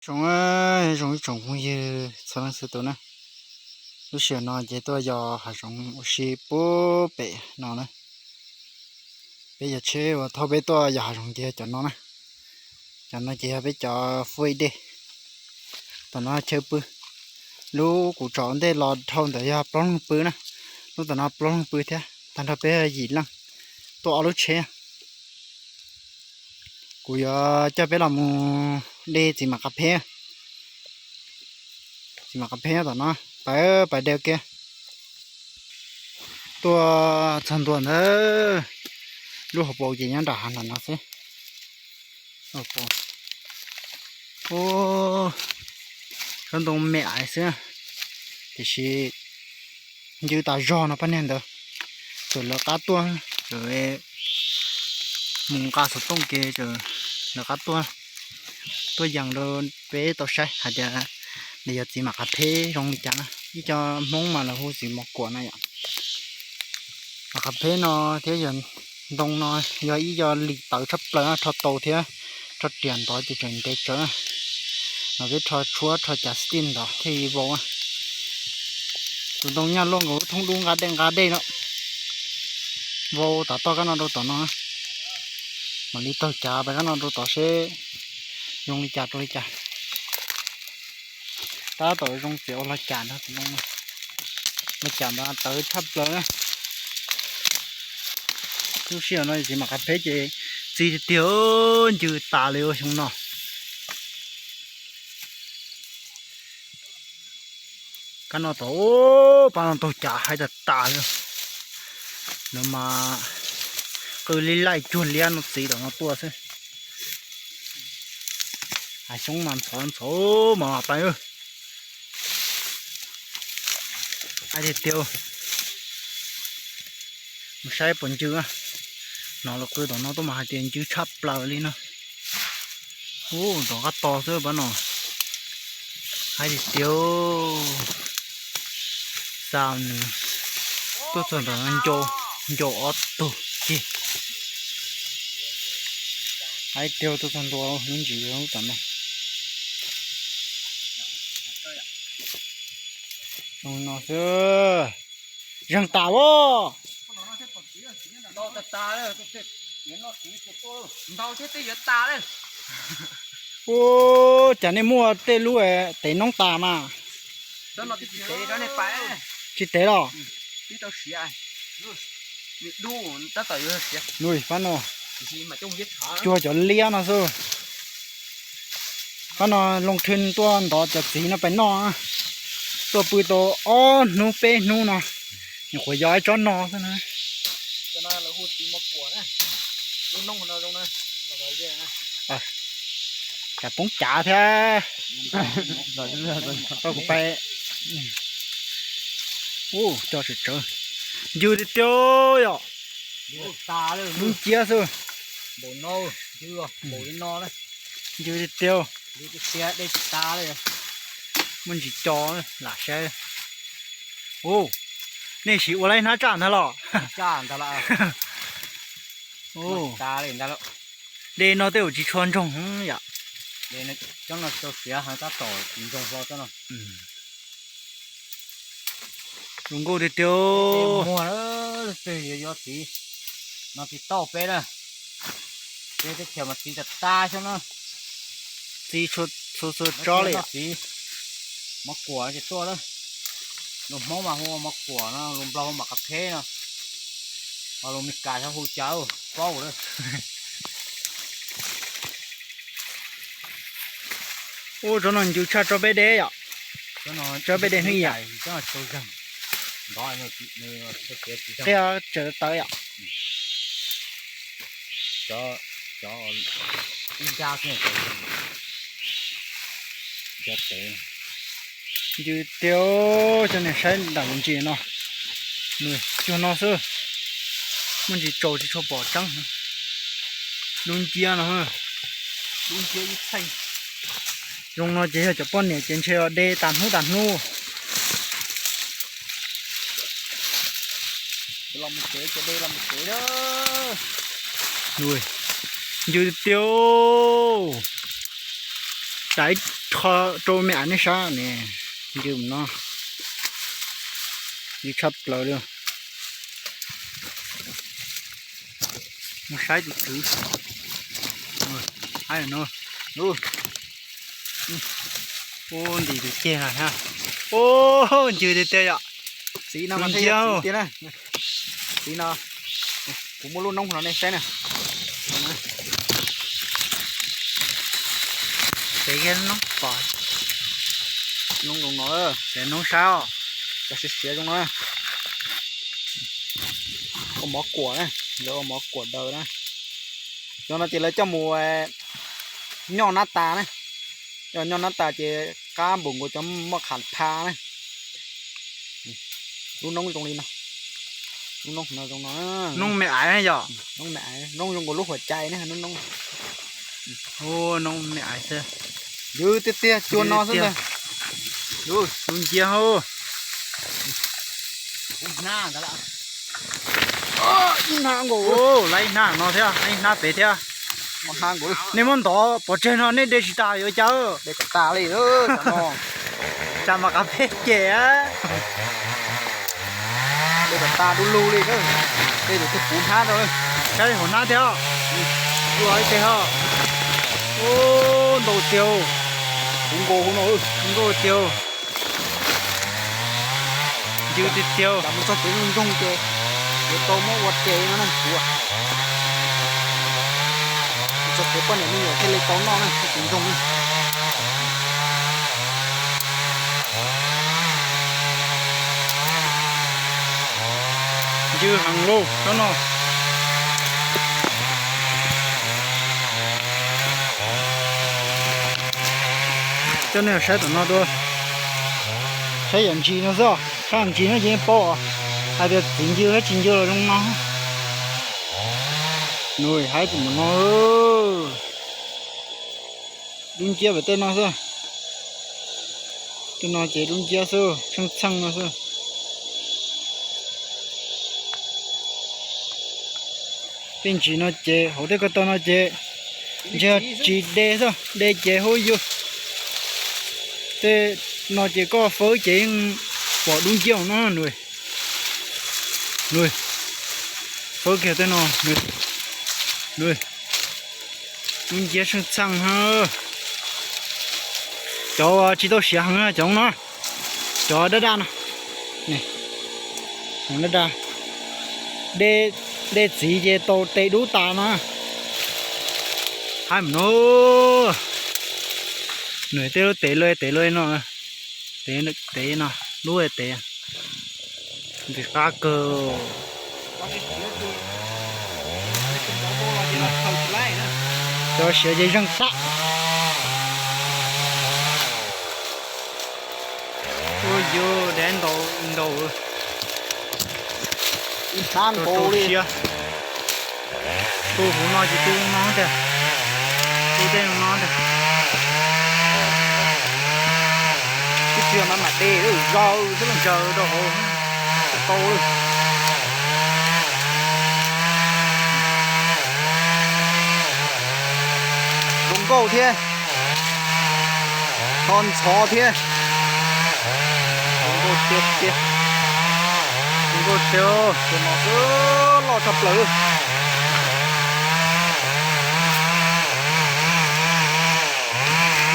Zoo, zoo ib tsoom phooj ywg txhua leej txhua tus na. Lub sij hawm no ces tuaj yos hav zoov ua si puag pem no na. Peb cov tsheb uas thauj peb tuaj yos hav zoov ces yog cov no na. Cov no ces yog peb cov fuj ib dej. Tom no chaw pw. Lub kuv tsom ntej los dhau ntawd yog plaub leeg pw na. Lub tom no plaub leeg pw thiab, tag nrho peb yim leej, tuaj ob lub tsheb. Kuv yuav coj peb los mus de txiv mam qas pheb. Txiv mam qas pheb tom no, pais pais de kiag. Tuaj txog ntua ntawd, lub hauv paus ces nyob nram hav ntawm no xwb. Ub, tsob ntoo me aiv xwb, tiam sis ncw tas zog no pab niag ntawd. Txawm lawv qab tuaj, txawm mus nqa xov tooj ces txawm lawv qab tuaj, tuaj yees rau peb tau saib hais tias nws yog txiv mam qas pheb zoo li cas na. Ib co Hmoob mas lawv hu txiv mov kuam na yom. Mam qas pheb no thiab yog ntoo no yog ib co lis tawv tshaj plaws, rho tau thiab rho riam ntov ces tseem ntev tsawv. No peb rho tshuab rho cav xib tij ntov thiaj li vau. Tus ntoo nyaj luaj nkaus lub thoob dub nqa dej nqa dej no. Vau tom toj kab no rau tom no. Mam li taug cav pais kab no rau tod seb zoo li cas rau li cas. Tab tom zoo txiav ua lo cas ntag tus ntoo no. Lo cas mas tawv tshaj plaws na. Lub sij hawm no txiv mam qas pheb ces txi tiag tiag, ncw tas li ua xyoo no. Kab no tod, pab no taug cav haib tas tas li. Lawv mas qw li laij cuag liab no txiv tom no tuaj xwb. Hav xyoob mas ntxhov ntxhov mas pais. Hais tiag tiag, mus saib puas ncw. Hnov lawv qw tom no tuaj mas hais tias ncw tshaj plaws li no. Ub, tom qab to xwb pab no. Hais tiag tiag, xa nws tuaj txog ntawm no ncau ob tug cig. Hais tiag tuaj txog ntua lub ntsis lub tom no. Zoo no xwb. Zeeg tas los. Ua cas nej muaj tej lub tev noob tas mas. Tsis tev los? Pab no cuag cov liab no xwb. Pab no loo thwj tuaj ntov cov txiv no pais noj. Tuaj pw tau ob hnub peb hnub no, nyuam qhuav yog ib tsob no xwb na. Cas poob cav thiab. Tau kuv pais. Ub, coj tsawv tsawv. Ncw tiag tiag yom. Lub nciab xwb. Ncw tiag tiag. Muaj ntsis co lam saib. Ub, nej sim ua laib hnab tsaj ntag los? Ub, de no tej zaum tsis tshua ntsoog yom. Zoo nkauj tiag tiag. Muag twg yuav yuav txiv no tsis tau peb na. Peb teb chaws mas txiv tas tas xwb na. Txiv txhua txhua tsob li. Txiv mov kuam ces tuaj na. Lus Hmoob mas hu ua mov kuam no, lus Nplog hu mam qas pheb no. Ho lus Meskas xyov hu cas paub lawm. Ub, tsob no ncw tshaj tsob peb deb yom. Tsob peb deb hnub yam. Qia tsaws tawv yom. Ncw tiag, cov niag saib nram ntsis no, nws cuag no xwb, muaj ntsis tsaus tsis tshua pom tseeb. Lub nciab no, zoo no ces yog cov poj niam ces ntshe de tas hnub tas hnub. Ncw tiag. Saib rho rau me aiv nej saib ne, ncw no, ncw tshaj plaws li. Mus saib tus tswv. Haib no, ub, ntim tus ceg no thiab. Ub, ncw tiag tiag yom. Txiv no, txiv no, kuv muaj lub noob no nej saib na. Tsev noob pom, noob zoo no, tsev noob sab, cov siav siav zoo no. Ua mov kuam na, lawv ua mov kuam daws na. Cov no ces lawv coj mus nyoj nab tas na, coj nyoj nab tas ces qab npaum nkaus cov moj qham pha na. Lub noob zoo li no, lub noob no zoo no. Noob me aiv yom, noob me aiv, noob zoo nkaus lub huam cai na, noob noob. Noob me aiv xwb. Ncw tiag tiag, cua no xwb ntag. Lub nciab hauv. Ib hnab nkaus, lawv ib hnab no thiab, ib hnab pem thiab. Nej muab ntov pov tseg no nej de tsis tas yuav cas. De kom tas li, cas mas qas peb cem. De kom tas du lug li, de tus twg puv hnab rau. Saib hauv hnab thiab, ua ib teg ho. Ub, ntau tiag, puv nkaus hauv no, ntau tiag. Ncw tiag tiag. Mus txog kev zoo zoo ces yuav tau muab ua tes no na kuv. Mus txog kev poj niam me nyuam thiaj li tau noj na, tsis zoo na. Ncw heev lauj, tsob no. Coj nej saib tom no dua, saib yam ntsis no xwb, saib yam ntsis no ces paub hais tias txiv ncw thiab tsis ncw los zoo no. Nws haib tus mus no, dub nciab pem tej no xwb. Tej no ces dub nciab xwb, tsheej txheej no xwb. Tej ntsis no ces hauv tej ko taw no ces ntshe tsis de xwb, de ces hauv yus. Tej no ces koj fawb ces yeej pom dub nciab no. Fawb kiag tej no, dub nciab tsheej txheej. Cov tsis tau siav heev cov no, cov daj daj no, daj daj, de txiv ces tau tes dub tas no. Haib mus no, nws tej lub tes lawv tes lawv no, tes no lub tes, ntxim qab kawg. Cov siav ces zeeg tag. Ua yus dab ntau ntau. Ib hnab nkaus li. Tu hauv no ces tu no tiag, tu tej no tiag. Ib txhia mas mam de zaws xwb, zaws rau hauv tau. Zoo nkauj thiab, tho ntxhov thiab. Zoo nkauj tiag tiag, zoo nkauj tiag, tus no loj tshaj plaws.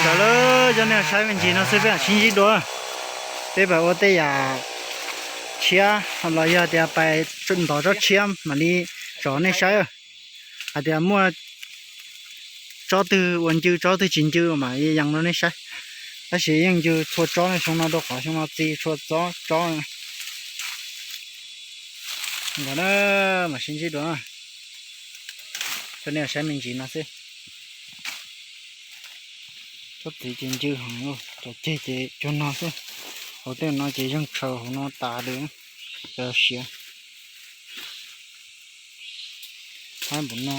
Ntawd lawm, coj nej saib me ntsis no xwb peb mam sib ntsib dua. Peb pais ua tej yam tshiab los yog tias pais ntov tsob tshiab mam li tso nej saib. Hais tias muaj tsob twg uas ncw tsob twg tsis ncw mam li yees rau nej saib. Tab sis yeej ncw txhua tsob ne, xyoo no rau qhov xyoo no txi txhua tsob tsob. Ntawd na, mam sib ntsib dua. Coj nej saib me ntsis no xwb. Tsob txiv ces ncw heev, cov ceg ces cuag no xwb. Hauv tej no ces zeeg tshaws hauv no tas li. Cov siav haib npaum no,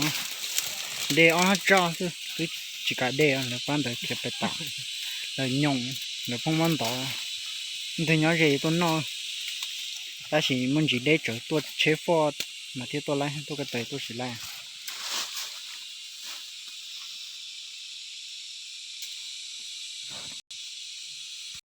de ob hnab tsaj xwb twb tsis kam de, lawv pab ntawd khiav pes tas. Lawv nyoos, lawv phooj muab ntov, leej twg nyob ze tuaj noj. Tab sis muaj ntsis deb tsawv tuaj tsheb foj mas thiaj tuaj laib, tuaj ko taw tuaj tsis laib.